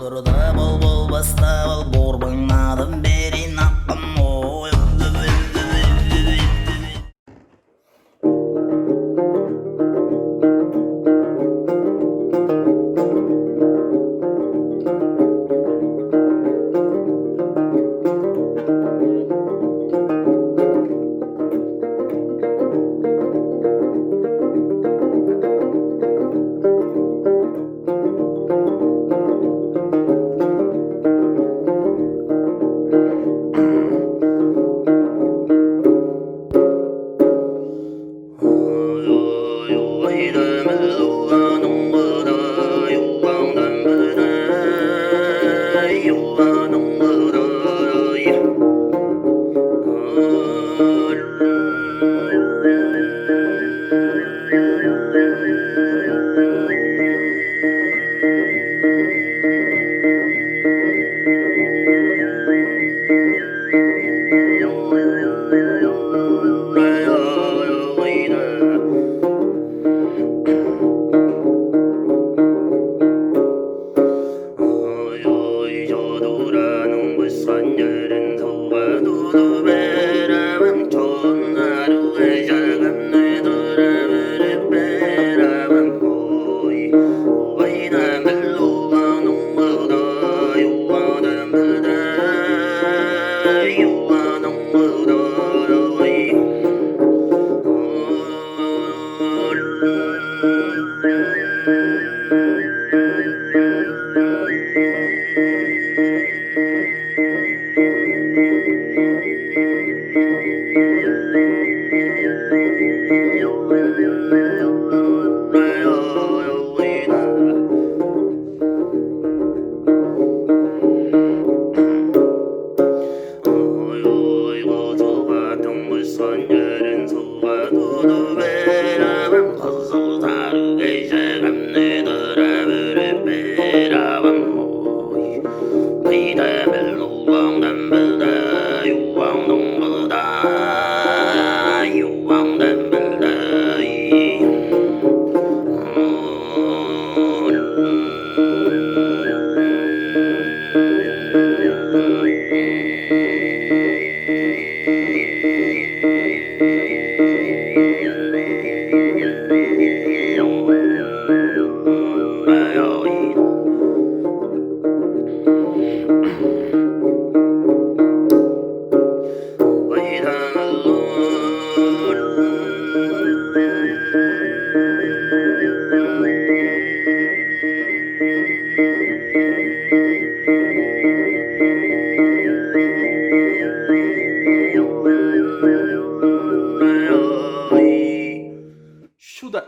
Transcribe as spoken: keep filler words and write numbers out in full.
Турда бол болбаста бол борбаңнадым берин аппам ой. Ой-ой, чодураның бышкан черин сугга тудуп бээр авам, чон арыг эжегемни тура берип бээр авам. Ой, ойна бил уланың кыдай, уланың кыдай, уланың кыдай. Ой-ой, кызыл каптың бышкан черин сугга тудуп бээр авам, кызыл-сарыг эжегемни тура берип бээр авам. Ой, кыдай бил уланың кыдай, уланың кыдай, уланың кыдай. Шуда.